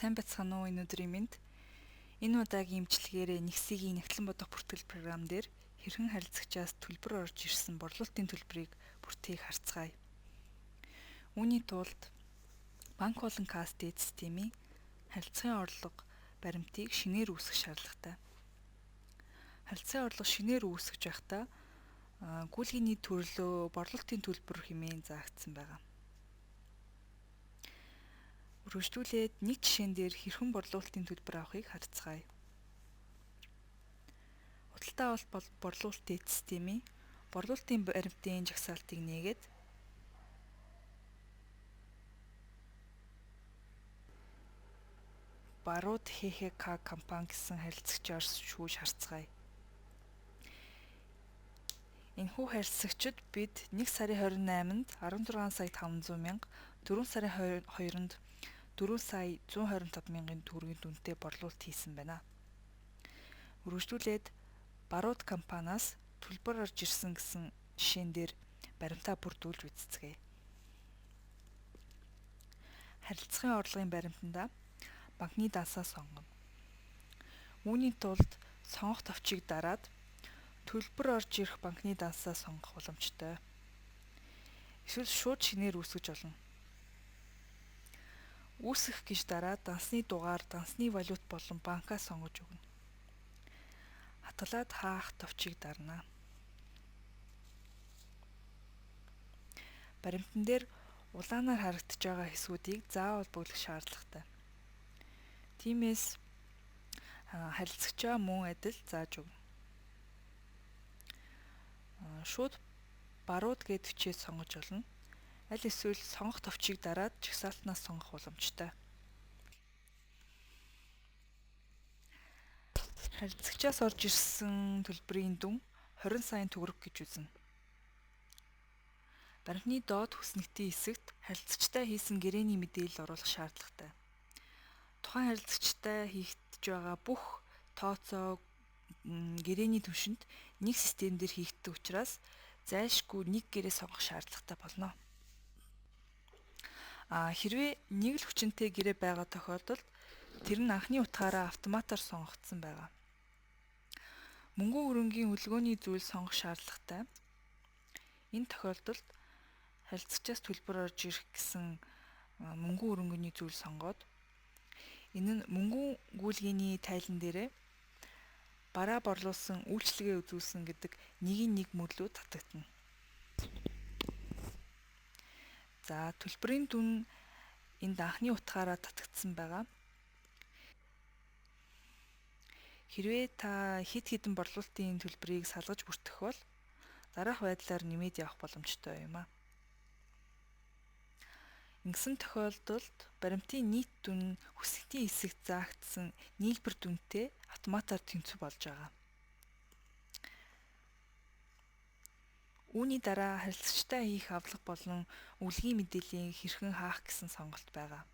Сайн байцгаана уу, энэ өдрийн мэнд. Энэ удаагийн имчилгээгээр Нэгсигийн нягтлан бодох бүртгэл програм дээр хэрхэн харилцагчаас төлбөр орж ирсэн борлуулалтын төлбөрийг бүртгэхийг харцгаая. Үүний тулд банк болон касс дэд системийн харилцагын орлого баримтыг шинээр үүсгэх шаардлагатай. Харилцагын орлого шинээр үүсгэж байхдаа гүйлгээний төрлөө борлуулалтын төлбөр хэмээн заагдсан байгаа. Үргэлжлүүлээд нэг жишээн дээр хэрхэн борлуулалтын төлбөр авахыг харцгаая. Худалдаа авалт борлуулалтын системийн борлуулалтын баримтын жагсаалтыг нээгээд Барууд ХХК компани гэсэн харилцагчаар шүүж харцгаая. Энэхүү харилцагчид бид 1 сарын 28-нд 16 сая 500 мянга, 4 сарын 2-нд 4 сая 125 мянган төгрөгийн дүнтэй борлуулалт хийсэн байна. Үргэлжлүүлээд Барууд компаниас төлбөр орж ирсэн гэсэн жишээн дээр баримтаа бүрдүүлж үзцгээе. Харилцагын орлогын баримтандаа банкны дансаа сонгоно. Үүний тулд сонгох товчийг дараад төлбөр орж ирэх банкны дансаа сонгох боломжтой. Эсвэл шууд шинээр үүсгэж болно. Үүсгэх гэж дараад дансны дугаар, дансны валют болон банкаа сонгож өгнө. Хатгалаад хаах товчийг дарна. Баримтан дээр улаанаар харагдаж байгаа хэсгүүдийг заавал бөглөх шаардлагатай. Тиймээс харилцагчаа мөн адил зааж өгнө. Шууд барууд гээд бичээд сонгож болно. Аль эсвэл сонгох товчийг дараад жагсаалтнаас сонгох боломжтой. Харилцагчаас орж ирсэн төлбөрийн дүн 20 саяын төгрөг гэж үзнэ. Баримтны доод хүснэгтийн хэсэгт харилцагчтай хийсэн гэрээний мэдээлэл оруулах шаардлагатай. Тухайн харилцагчтай хийгдэж байгаа бүх тооцоо гэрээний түвшинд нэг систем дээр хийгддэг учраас зайлшгүй нэг гэрээ сонгох шаардлагатай болно. Хэрвээ нэг л хүчинтэй гэрээ байгаа тохиолдолд тэр нь анхны утгаараа автоматар сонгогдсон байгаа. Мөнгөн хөрөнгийн хөдөлгөөний зүйл сонгох шаардлагатай. Энэ тохиолдолд харилцагчаас төлбөр орж ирэх гэсэн мөнгөн хөрөнгөний зүйл сонгоод энэ нь мөнгөн гүйлгээний тайлан дээрээ бараа борлуулсан үйлчилгээ үзүүлсэн гэдэг нэгийн нэг мөрлөө татагдана. За, төлбөрийн дүн энд анхны утгаараа татагдсан байгаа. Хэрвээ та хэд хэдэн борлуулалтын төлбөрийг салгаж бүртгэх бол дараах байдлаар нэмээд явах боломжтой юм а. Ингэсэн тохиолдолд баримтын нийт дүн хүсэгтийн хэсэгт заагдсан нийлбэр дүнтэй автоматар тэнцвэр болж байгаа. Үүний дараа харилцагчтай хийх авлага болон өвлөгийн мэдээллийг хэрхэн хаах гэсэн сонголт байгаа.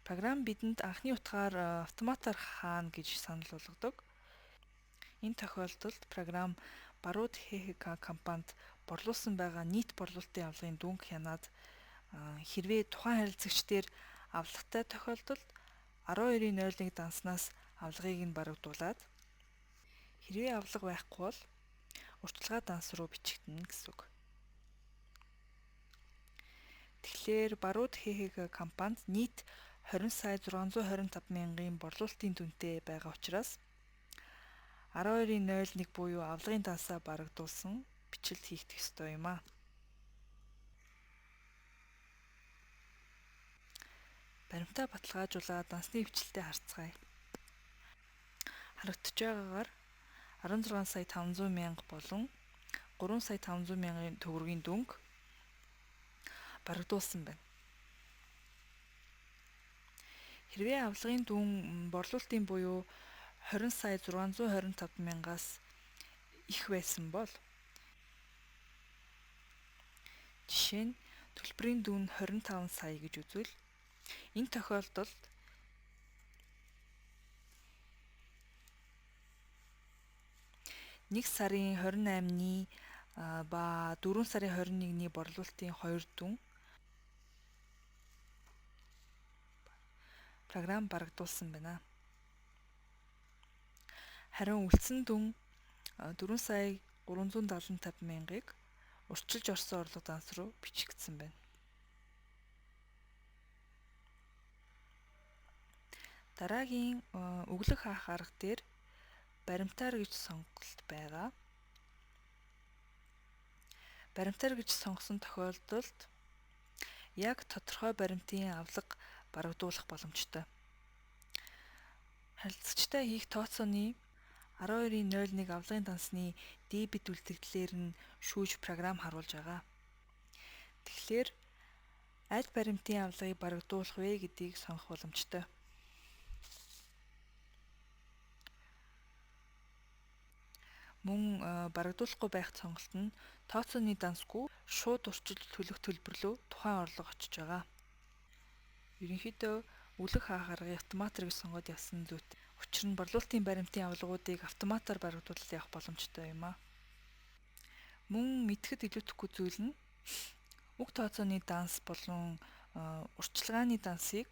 Програм бидэнд анхны утгаар автоматар хаана гэж санал болгодог. Энэ тохиолдолд програм Барууд ХХК компанид борлуулсан байгаа нийт борлуулалтын авлагын дүнг хянаад хэрвээ тухайн харилцагч дээр авлагатай тохиолдолд 12.01 данснаас авлагыг нь барагдуулаад хэрвээ авлага байхгүй бол урталгаа данс руу бичигдэнэ гэсэн үг. Тэгэхээр Барууд ХХК компанид нийт 20 сая 625 мянган борлуулалтын дүнтэй байгаа учраас 12.01 буюу авлагын дансаа барагдуулсан бичлэлт хийгдэх ёстой юм а. Баримтаа баталгаажуулаад дансны бичлэлтэд харцгаая. Харагдаж байгаагаар 16 сая 500 мянга болон 3 сая 500 мянган төгрөгийн дүнг барагдуулсан байна. Хэрвээ авлагын дүн борлуулалтын буюу 20 сая 625 мянгаас их байсан бол жишээ нь төлбөрийн дүн 25 сая гэж үзвэл энэ тохиолдолд 1 сарын 28-ны ба 4 сарын 21-ний борлуулалтын хоёр дүн програм барагдуулсан байна. Харин үлдсэн дүн 4 сая 375 мянгаыг урьдчилж орсон орлого данс руу бичигдсэн байна. Дараагийн өглөг хаах арга дээр баримтаар гэж сонголт байгаа. Баримтаар гэж сонгосон тохиолдолд яг тодорхой баримтын авлага барагдуулах боломжтой. Харилцагчтай хийх тооцооны 12.01 авлагын дансны дебет үлдэгдлээр нь шүүж програм харуулж байгаа. Тэгэхээр аль баримтын авлагыг барагдуулах вэ гэдгийг сонгох боломжтой. Мөн барагдуулахгүй байх сонголт нь тооцооны дансгүй шууд урьдчилж төлөх төлбөр лүү тухайн орлого очиж байгаа. Ерөнхийдөө өглөг хаах аргыг автоматар гэж сонгоод явсан зүйт. Учир нь борлуулалтын баримтын авлагуудыг автоматар барагдуулаад явах боломжтой юм аа. Мөн мэдэхэд илүүтэхгүй зүйл нь уг тооцооны данс болон урьдчилгааны дансыг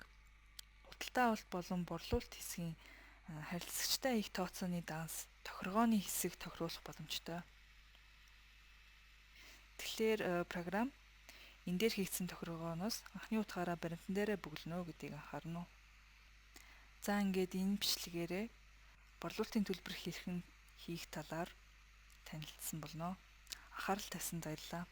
худалдаа авалт болон борлуулалт хэсгийн харилцагчтай хийх тооцооны данс тохиргооны хэсэг тохируулах боломжтой. Тэгэхээр програм энэ дээр хийгдсэн тохиргооноос анхны утгаараа баримтан дээрээ бөглөнө гэдгийг анхаарна уу. За ингээд энэ бичлэгээрээ борлуулалтын төлбөр хэрхэн хийх талаар танилцсан болно. Анхаарал тавьсанд баярлалаа.